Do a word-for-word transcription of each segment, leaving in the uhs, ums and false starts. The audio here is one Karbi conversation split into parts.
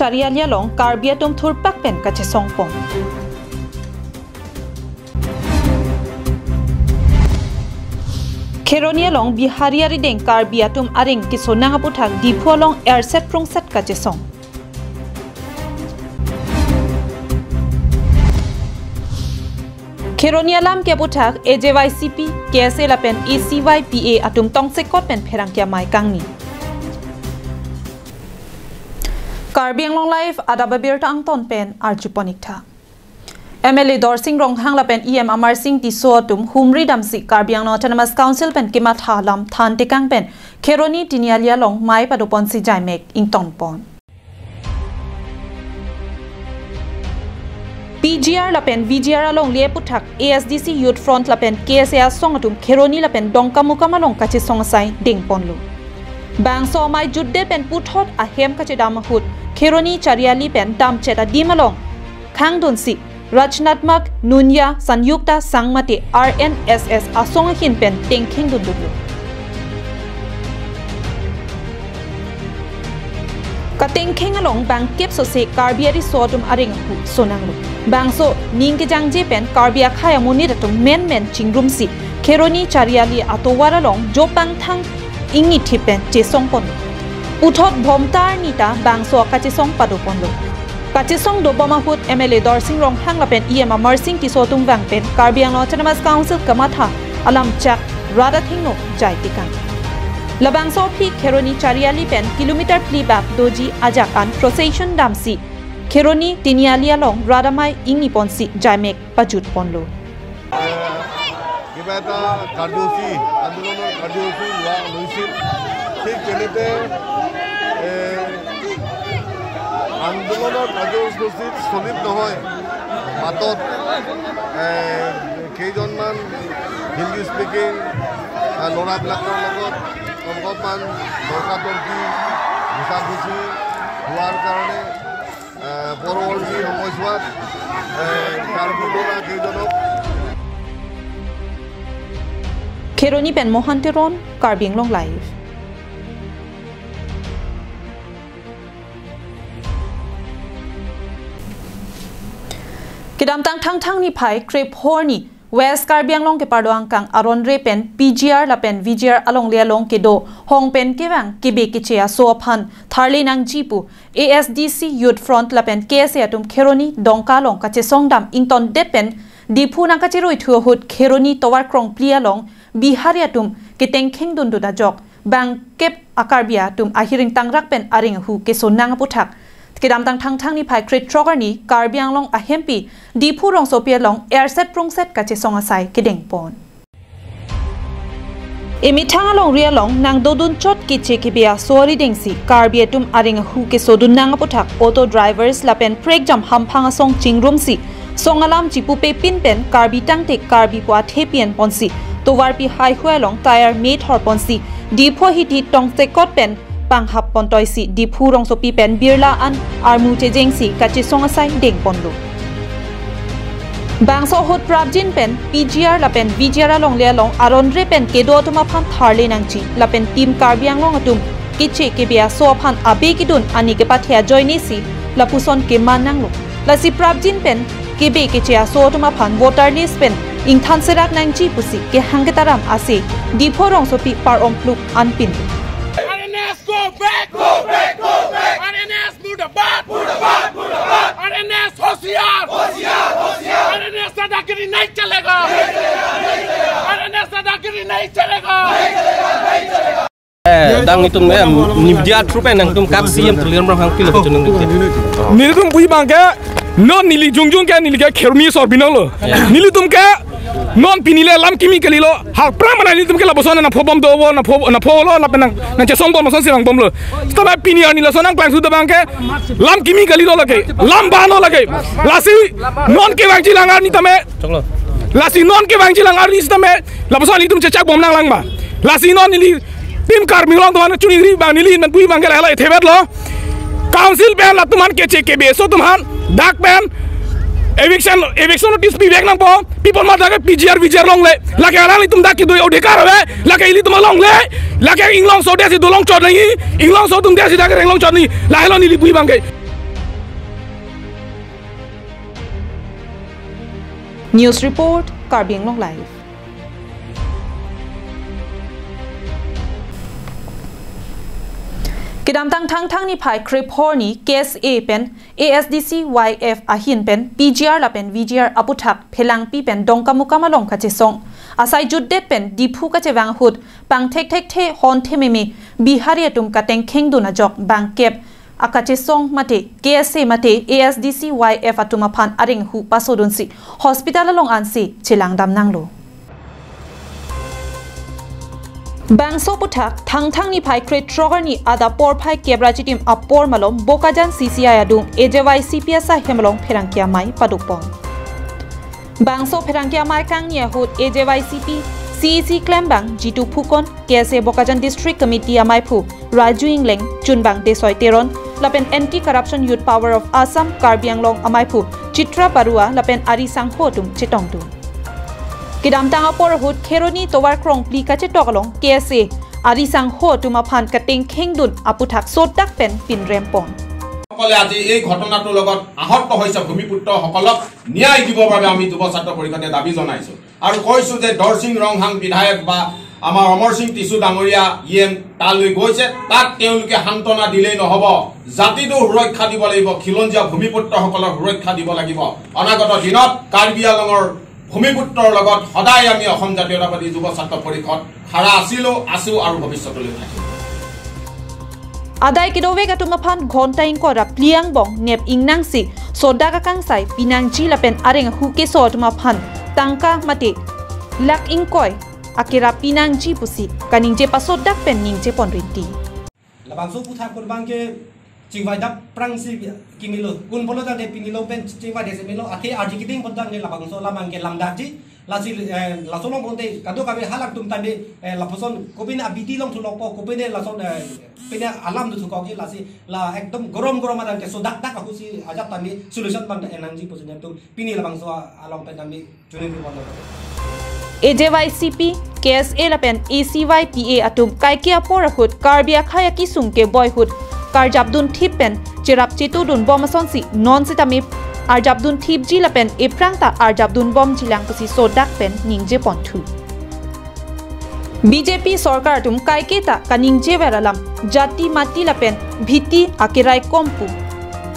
Chariali along Karbi atum thurpak pen kachesongpon. Kheroni along Bihari arideng Karbi atum areng kesonang aputhak Diphu along erset prungset kachesong. Kheroni alam ke aputhak A J Y C P, K S A lapen A C Y P A atum tongsekot pen pherangke amei kangni. Karbi Anglong Live adap abirta angton pen arjupon iktha. M L A Dorsing Ronghang lapen E M Amarsing Tisso atum humri damsi Karbi Anglong Autonomous Council pen kematha alam thantekang pen Kheroni Tiniali along mei padoponsi jaimek ingtonpon. P G R lapen V G R alongle aputhak A S D C Youth Front lapen K S A asong atum Kheroni lapen Dongkamukam along kachesong asai dengponlo. Bangso amei jutdet pen puthot ahem kachedam ahut Kheroni Chariali pen damchet adim along khangdunsi Rachanatmak Nunya Sanyukta Sangh mate R N S S asong ahin pen tengkheng dundunlo. Katengkheng along bangkep sose Karbi ariso atum areng ahu sonanglo. Bangso ning kejangje pen Karbi akhei amonit atum menmen chingrumsi Kheroni Chariali atovar along jopangthang ingni thip pen chesongpon. Puthot Bhomtar nita bangso kachesong padoponlo. Kachesong dobom ahut M L A Dorsing Ronghang lapen E M Amarsing Tisso atum vang pen Karbi Anglong Autonomous Council kamatha alam chak rat athengno jaitekang. Labangso aphi Kheroni Chariali pen kilometer phli bak doji ajak an procession damsi Kheroni Tiniali along rat amei ingniponsi jaimek pajutponlo. কিবা এটা কাৰ্যসূচী, আন্দোলনৰ কাৰ্যসূচী লোৱা লৈছিল। ঠিক তেনেতে, এ, আন্দোলনৰ কাৰ্যসূচীত স্থগিত নহয়, বাটত, এ, কেইজনমান হিন্দী স্পিকিং, এ, ল'ৰাবিলাকৰ লগত অলপমান তৰ্কাতৰ্কি, ঘুচাঘুচি হোৱাৰ কাৰণে এ, পৰৱৰ্তী সময়ছোৱাত, এ, কাৰ্বি ল'ৰা কেইজনক Kheroni pen Mohan Teron, Karbi Anglong Live. Kedamtang Thangthang niphai krepho arni West Karbi Anglong kepado angkang aronre pen P G R lapen V G R alongle along kedo hong pen kevang kebe keche aso aphan tharle nangji pu A S D C Youth Front lapen K S A atum Kheroni Dongka along kachesong dam ingtondet pen Diphu nangkacherui thu ahut Kheroni tovar krongphli along Bihari atum ketengkheng dundun ajok bangkep a-Karbi atum ahiring tangrak pen areng ahu kesonang aputhak kedamtang Thangthang niphai krethrok arni Karbi Anglong ahempi Diphu rongsopi along erset prungset kachesong asai kedengpon. Emethang alongri along nangdodun chot keche kebe aso aridengsi Karbi atum areng ahu kesodun nang aputhak auto drivers lapen prekjam hamphang asong chingrumsi song alam chipupepin pen Karbi tangte Karbi pu athe pi-enponsi tovarpi haihui along tyre me thorponsi Diphu ahiti tongsekot pen panghap pontoisi Diphu rongsopi pen Birla an armu chejengsi kachesong asai dengponlo. Bangso ahut prapjin pen P G R lapen V G R alongle along aronre pen kedo atum aphan tharle nangji lapen Team Karbi Anglong atum keche kebe aso aphan abe kedun ani kepathe ajoinesi lapuson keman nanglo. Lasi prapjin pen kebe keche aso atum aphan voter list pen ingthan serak nangji pusi kehang ketaram ase Diphu rongsopi par-om pluk anpin. R N S, go back! Go back! Go back! R N S, murdabad! Murdabad! Murdabad! R N S, होशियार! होशियार! होशियार! R N S दादागिरी नहीं चलेगा! नहीं चलेगा! R N S दादागिरी नहीं चलेगा! नहीं चलेगा! नहीं चलेगा! Eh, dang itum, eh, media through pen nangtum kaksi yam terliram rong hang pilo kecunung dikit. Nelitum puji abangke, non neli jongjong ke neli ke Kheroni sor binong lo. Nelitum ke, non pini le lam kimi kalilo, har pramana nelitum ke lapuson nangpho bom do bo, nangpho, nangpho lo, lapen nang, nangchesong bom, lason si nangbomlo. Sitame pini arni lason nangklangsu abangke, lam kimi kalilo lake, lam bano lake. Lasi, non kevangjilang arni tame, lasi non kevangjilang arni sitame, lapuson nelitum chechak bom nanglang ma. Lasi non neli Team Karbi Anglong atum aphan chuningri abang neli nangpui abangke lahai lahai thebet lo. Council pen latum aphan keche kebe aso atum aphan dak pen eviction, eviction notice pivek nangpo. Pi apot ma dak ke P G R V G R longle. Lake alanglitum dak kedo adhikar ave. Lake ilitum alongle. Lake Inglongso adet si dolong chot nangji. Inglongso atum adet si dak ke renglong chot nangji. Lahelo neli pui abangke. News report, Karbi Anglong Live. Kedamtang Thangthang niphai krephor arni K S A pen A S D C Y F ahin pen P G R lapen V G R aputhak phelangpi pen Dongkamukam along kachesong. Asai jutdet pen Diphu kachevang ahut pangthek thekthe hon thememe Bihari atum katengkheng dun ajok bangkep akachesong mate K S A mate A S D C Y F atum aphan areng ahu pasodunsi hospital along ansi chelangdam nanglo. Bangso aputhak Thangthang niphai krethrok arni adap porphai kep ra chitim apor malom Bokajan C C I adung A J Y C P asai hem along pherangke amei padukpon. Bangso pherangke amei kangni ahut A J Y C P C E C klembang Jitu Phukan, K S A Bokajan District Committee ameiphu Raju Ingleng, chunbang Desoi Teron, lapen Anti Corruption Youth Power of Assam Karbi Anglong ameiphu Chitra Barua lapen ari sangho atum chetongdun. Kedamtang apor ahut Kheroni tovar krongphli kachetok along K S A ari sangho atum aphan katengkheng dun aputhak sodak pen pinrempon. সকলে আজি এই ঘটনাটোৰ লগত আহত হৈছে ভূমিপুত্ৰসকলক ন্যায় দিবৰ বাবে আমি যুৱ ছাত্ৰ পৰিষদে দাবী জনাইছো আৰু কৈছো যে দৰসিং ৰংহাং বিধায়ক বা আমাৰ অমৰ সিং টিছু ডাঙৰীয়া ই এম তালৈ গৈছে, তাত তেওঁলোকে সান্তনা দিলেই নহ'ব, জাতিটো সুৰক্ষা দিব লাগিব, খিলঞ্জীয়া ভূমিপুত্ৰসকলৰ সুৰক্ষা দিব লাগিব। অনাগত দিনত কাৰ্বি আংলঙৰ ভূমিপুত্ৰৰ লগত সদায় আমি অসম জাতীয়তাবাদী যুৱ ছাত্ৰ পৰিষদ খাৰা আছিলো, আছো আৰু ভৱিষ্যতলৈ থাকিম। Adai kedovek atum aphan ghonta ingkoi ra phli angbong nep ingnangsi sodak akangsai pinangji lapen areng ahu keso atum aphan tangka mate lakh ingkoi akera pinangji pusi kaningje pasodak pen ningje ponrinti. Labangso aputhak abangke chingvai dap prangsi kimilo. Kun polo tangte pinilo pen chingvai desi milo. Athe arji keding pon tangte labangso alam abangke lamdakji. Lasi, eh, laso along pon te kadokave halak atum tangte, eh, lapuson kopine abidi along thulokpo, kopine lason, eh, pine alam do thukokji, lasi la ekdom gorom gorom atangte sodak dak ahusi ajat tangte solution abang enangji pusi nelitum pini labangso along pen tangte A J Y C P, K S A lapen A C Y P A atum kaike apor ahut Karbi akhei akesung keboi ahut karjapdun thip pen cherap chetudun bom asonsi non sitame arjapdun thipji lapen ephrang ta arjapdun bomji lang pusi sodak pen ningje ponthu. B J P sorkar atum kaike ta kaningje ver alam jati mati lapen bhiti akerai kom pu.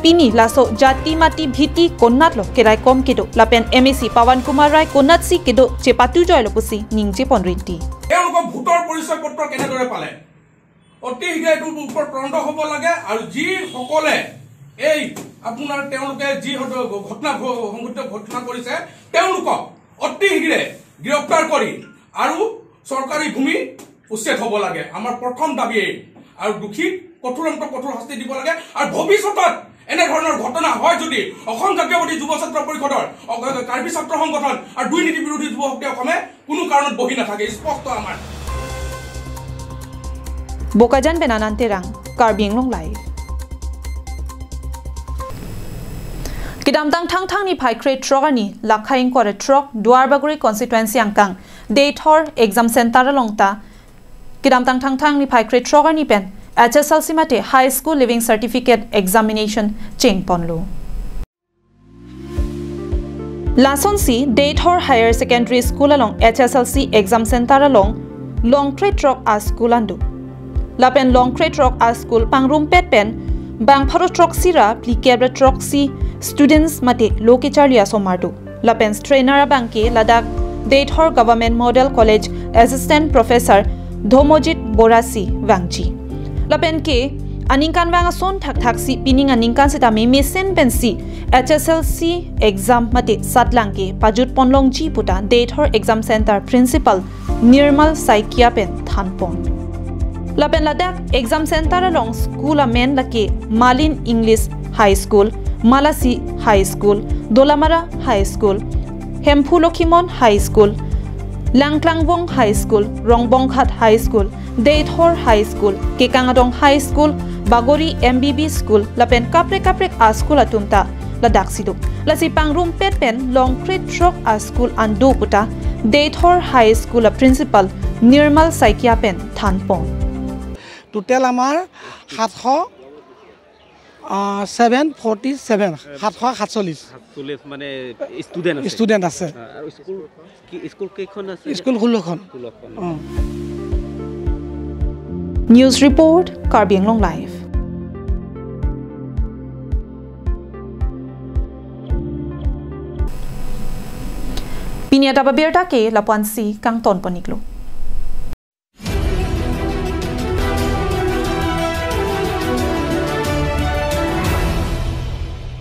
Pini laso jati mati bhiti konatlo kerai kom kedo lapen M A C Pawan Kumar Rai konatsi kedo chepatu joilo pusi ningje ponrinti. তেওঁলোকৰ ভোটৰ পৰিচয় পত্ৰ কেনেদৰে পালে? অতি শীঘ্ৰে এইটোৰ ওপৰত তদন্ত হ'ব লাগে আৰু যিসকলে এই আপোনাৰ তেওঁলোকে যি হয়তো ঘটনা ঘ-, সংঘটিত ঘটনা কৰিছে তেওঁলোকক অতি শীঘ্ৰে গ্ৰেপ্তাৰ কৰি আৰু চৰকাৰী ভূমি উচ্ছেদ হ'ব লাগে। আমাৰ প্ৰথম দাবী এই। আৰু দোষীক কঠোৰতম কঠোৰ শাস্তি দিব লাগে আৰু ভৱিষ্যতত এনেধৰণৰ ঘটনা হয় যদি অসম জাতীয়বাদী যুৱ ছাত্ৰ পৰিষদৰ, অ, কাৰ্বি ছাত্ৰ সংগঠন আৰু দুৰ্নীতি বিৰোধী যুৱ শক্তি অসমে কোনো কাৰণত বহি নাথাকে, স্পষ্ট আমাৰ। Bokajan pen Anand Terang, Karbi Anglong Live. Kedamtang Thangthang niphai krethrok arni lakha ingkoi ra throk Duarbagori constituency angkang Deithor exam center along ta kedamtang Thangthang niphai krethrok arni pen H S L C mate High School Leaving Certificate examination chengponlo. Lasonsi Deithor Higher Secondary School along H S L C exam center along long krethrok a-school an do. Lapen long krethrok a-school pangrumpet pen bang pharo throksi ra phlikep ra throksi students mate lo kecharli asomar do. Lapen trainer abangke ladak Deithor Government Model College Assistant Professor Dhomojit Borasi vangji. Lapen ke aningkanvang ason thakthaksi pining aningkan sitame mesen pensi H S L C exam mate satlang ke pajut ponlongji puta Deithor Exam Center Principal Nirmal Saikia pen thanpon. Lapen ladak exam center along school amen lake Malin English High School, Malasi High School, Dolamara High School, Hemphu Lokhimon High School, Langklangvong High School, Rongbonghat High School, Deithor High School, Kekang Adong High School, Bagori M B B School, lapen kaprek kaprek a-school atum ta ladaksi do. Lasi pangrumpet pen long krethrok a-school an do puta Deithor High School a-principal Nirmal Saikia pen thanpon. টোটেল আমাৰ সাতশ seven forty seven, সাতশ সাতচল্লিছ সাতচল্লিছ মানে ষ্টুডেণ্ট আছে। ষ্টুডেণ্ট আছে। আহ, আৰু স্কুল কি স্কুল কেইখন আছে? স্কুল ষোল্লখন। ষোল্লখন। অ। News report, Karbi Anglong Live. Pini adap abirta ke lapu-ansi kangton pon-iklo.